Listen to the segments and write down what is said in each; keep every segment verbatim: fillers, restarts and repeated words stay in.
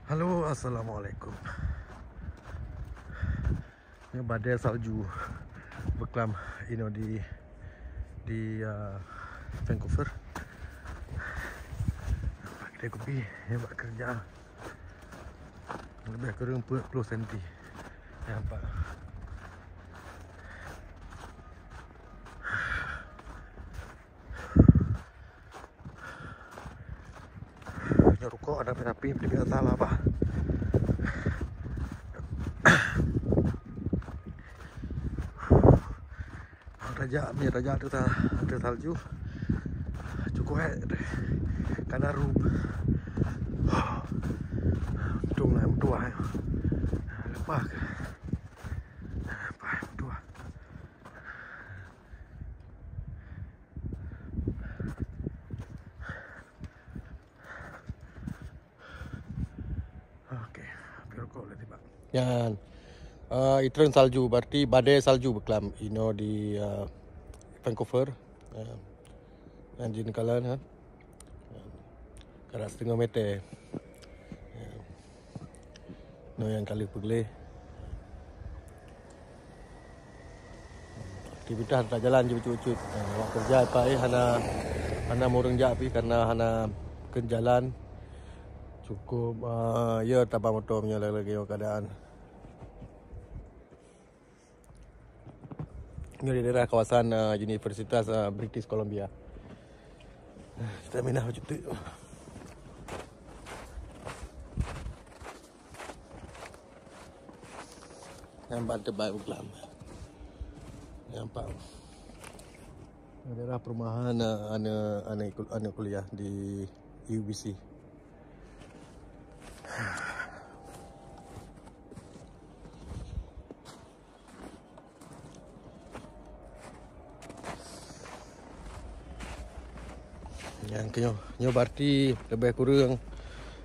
Halo, assalamualaikum. Nyoe badée salju beuklam inoe di, di, uh, Vancouver. Kedai kupi, nyoe bak keureuja. Leubeh kureueng peuet ploh senti. Nyoe nampak. Nyoe rukok ada api, tapi salah bah. Raja, mi raja tu ta, tu salju. Cukup eh. Kada rup. Untung lah meutuah. Lepas ke? Lepas meutuah. Okey, api rukok boleh tiba. Nyan, uh, itreun salju, berarti badée salju beuklam inoe di, uh, Vancouver. Uh, nyan jih neukalon kan. Karab siteungoh meter. Nyoe nyang ka lheueh peugleh. Aktivitas tajalan jih bacut-bacut. Awak keureuja pih hana, hana mureueng jak pih karena hana keujalan. Cukup, ah, ya, taba moto meunyoe lagée nyoe keuadaan. Nyoe di daerah kawasan, ah, Universitas, ah, British Columbia. Stamina bacut. Nampak teubai buklam. Nampak. Daerah perumahan, ah, aneuk, aneuk kul-, aneuk kuliah di U B C. Nyang keunyoe, nyoe berarti leubeh kureueng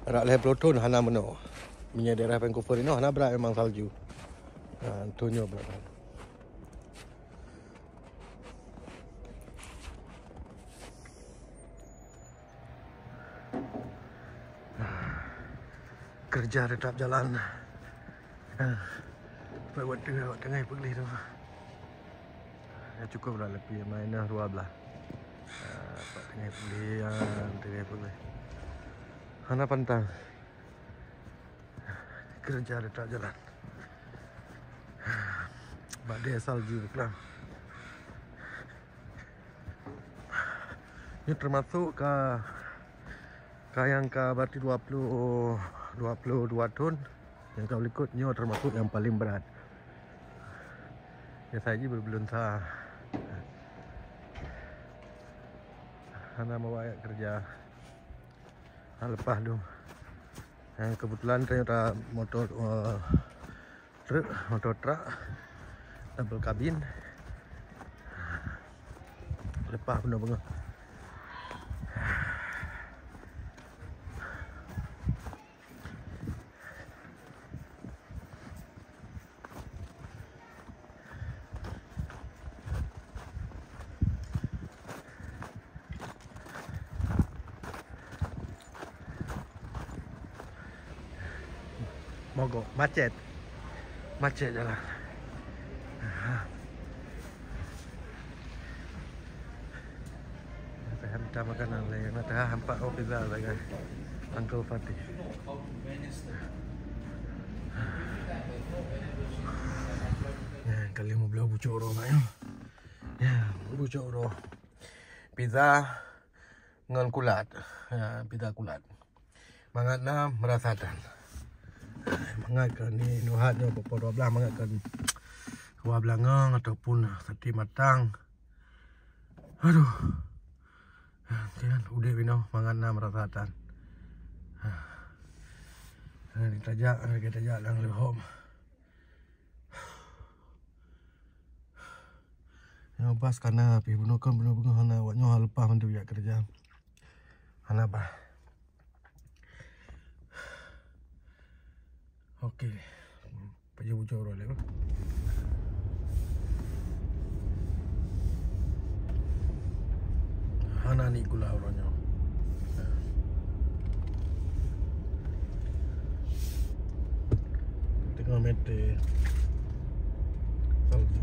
rot lhée ploh thon hana meunoe. Meunyoe daerah Vancouver inoe hana brat memang salju. Ha, thon nyoe brat. Keureuja teutap jalan. Pat watèe, watèe teungoh peugleh tu. Ya, cukup lah leupie, minus dua belas. Ah, pat teungoh peugleh, ah, teungoh peugleh. Hana pantang. Keureuja teutap jalan. Bak deh salju buklam. Nyoe teumasok ka, ka nyang ka berarti dua puluh, dua puluh dua thon. Nyang ka likot nyoe teumasok nyang paleng brat. Biasa jih beubelon sa. Hana meuwayat keureuja. Ha, leupah dum. Nyang keubeutulan tanyoe ta moto, eh, truk, moto truk, double cabin. Leupah bunoe beungoh. Mogok, macet. Macet jalan. Saya minta makanan lagi. Nak tengah hampa, oh, pizza lagi. Uncle Fatih. Ya, kali mau beli bucuk roh, Mak, ya. Ya, bucuk roh. Pizza ngon kulat. Ya, pizza kulat. Mangat na meurasa tan. Mangat keu ni nuhat nyoe pukul dua belas, mangat keu kuah beulangong ataupun sati matang. Aduh. Kan udeb inoe mangat na meurasa tan. Lagèe tajak, lagèe tajak lam leuhom. Nyoe bas kana pih bunoe kon bunoe beungoh hana, awak nyoe leupah mandum jak keureuja. Hana bah. Oke. Pajoh bucok uroe lé. Hana ni gula uroe nyoe. Meter salju.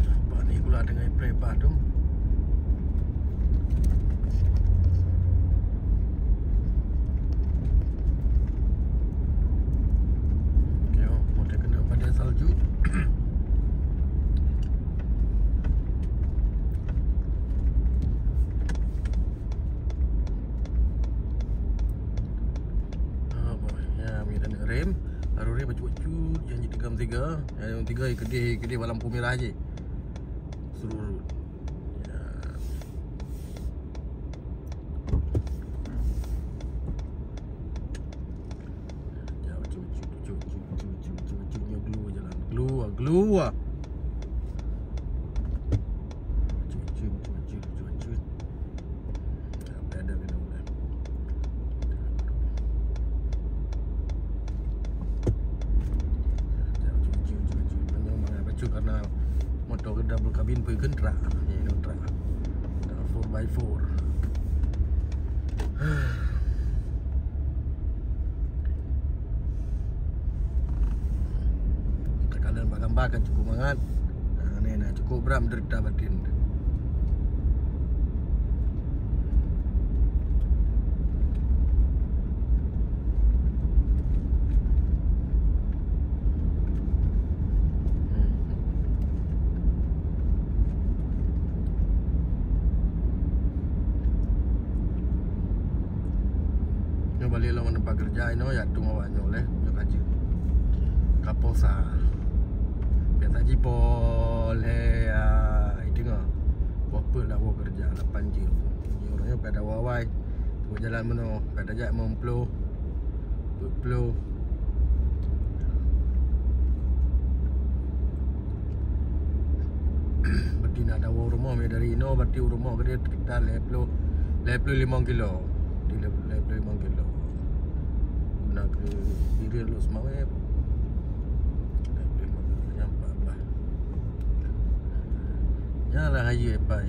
Nampak ni pula dengan prepah tu. Okey, oh, mau terkena pada salju. Ah, boy. Ya, minta nak rem. Baru rem bacut-bacut, janji tiga tiga. Yang tiga, kedih, kedih, lampu merah je. Surut. Ya. Ya, cu, cu, cu, cu, cu, cu, cu, cu, nyoe glue jalan. Glue, glue. Cu, cu, cu, cu, cu, cu. Ya, ada kena udah. Karena motor ke double kabin pun kan truk. Ya, ini truk. Truk four by four. Tekanan bak gambar kan cukup mangat. Ha, ni nah cukup berat menderita batin. Nyoe balik lom tempat kerja inoe, ya tung awak nyoe leh, nyoe kerja. Kaposa. Biasa jih poh lhèe, ah, i teungoh. Poh peuet dah woe kerja, lapan jeuem. Nyoe ureueng nyoe pada awai-awai. Buet jalan meunoe, pada jak limong ploh. Dua puluh. Berarti nak dawa u rumoh, dari inoe berarti u rumoh geude sekitar lhèe ploh, lhèe ploh limong kilo. Di lhèe ploh limong kilo. Guna keu diri lôn seumawét. Lhèe ploh limong kilo, nyan empat belas. Nyan lah hayeue pai.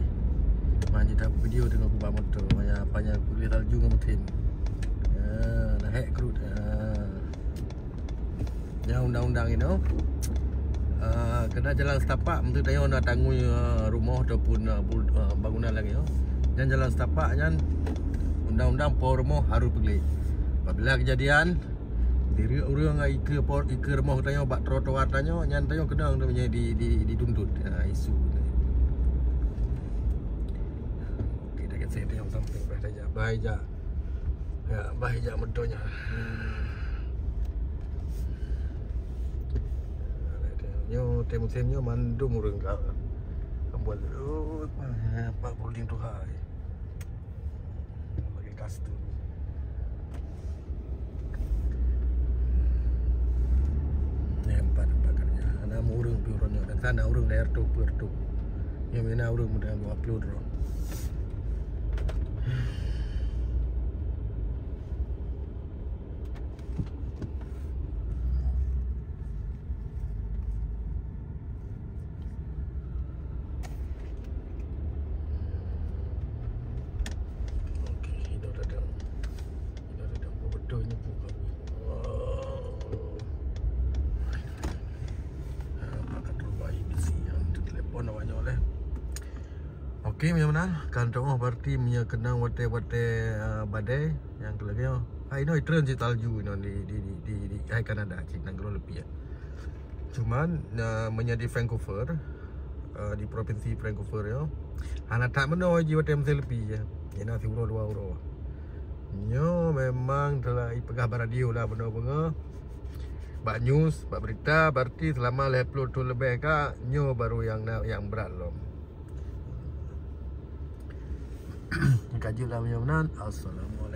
Man jita video teungoh kubak moto. Maya panyang kulit salju ngon mesin. Ya, dah hek kerut. Ya. Nyan undang-undang inoe. Ah, kena jalan setapak, meunteuk tanyoe na tanggui, ah, rumoh ataupun, ah, bul-, ah, bangunan lagèe nyoe. Nyan jalan setapak nyan undang-undang po rumoh harôh peugleh. Apabila kejadian, diri ureueng ngon ikeue po, ikeue rumoh tanyoe bak trotoar tanyoe, nyan tanyoe keunong di, di, di, dituntut. Ah, isu. Okey, dah kata saya tengok sampai bah tajak, bah ijak. Ya, bah ijak meudonyoe. Nyoe, teuh musim nyoe mandum ureueng ka buat, oh, empat puluh lima tuha. Bagi custom. Ni empat, empat kerja. Ana ureueng pi uroe nyoe. Kata na ureueng dah reutôh peuet reutôh. Nyoe mina ureueng mudah buat upload roh. Okey, dah datang. Dah datang. Betul ni bukan. Pakai terus baik bisi yang telepon awaknya oleh. Okey, meunyoe meunan, kan teuh berarti meunyoe keunong watèe-watèe, ah, badai nyang keulagèe nyoe. Hai inoe itreun cit salju inoe di, di, di, di, di, hai Kanada cit nanggroe leupie. Cuman, ah, meunyoe di Vancouver, ah, di provinsi Vancouver nyoe, hana that meunoe jih watèe meusé leupie jih. Inoe siuroe dua uroe. Nyoe memang telah ipeugah bak radio lah beungoh-beungoh. Bak news, bak berita, berarti selama lhèe ploh thôn leubeh ka, nyoe baru nyang na, nyang brat lom. Ka jeuet lah meunyoe meunan. Assalamualaikum.